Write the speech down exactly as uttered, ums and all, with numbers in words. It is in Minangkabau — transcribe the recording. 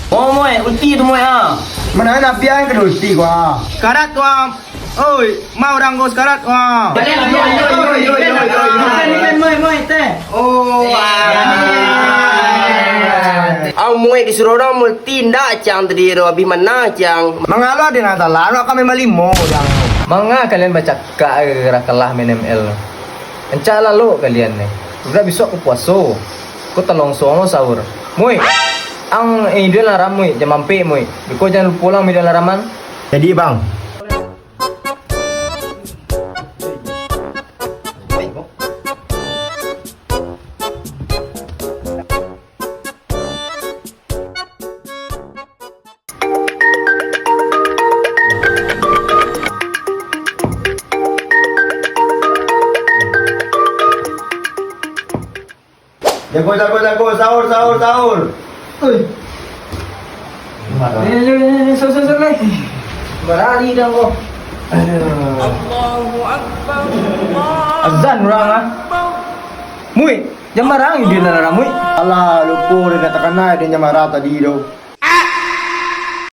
Oh, Muik, ulti tu, Muik, ah. Mana nak pian ke ulti gua? Sakarat tu, ah. Oi, ma urang ko sakarat, ah. Oh, ah. Au, Muik, disuruh urang ulti ndak, Cang, tadi tu? Abih mana, Cang? Mangalo ado nan salah, nak kami malimo, Cang. Manga kalian bacakak gara-gara kalah main M L? Rancak lalok kalian ni. Udah bisuak ko puaso. Ko talongso lo sahur. Muik, ang, eh, iduan laram, Muik. Jam ampek, Muik. Beko jan lupo lah iduan laraman. Jadi, Bang. Jago, jago, jago, sahur, sahur, sahur. Oi. Ni, ni, ni, ni, sahur, sahur, sahur, ni. Barari dah ko. Aduh. Azan urang, ah. Muik, jam bara iduan laraman, Muik? Alah, lupo dah, dah takana ado jam bara tadi tu.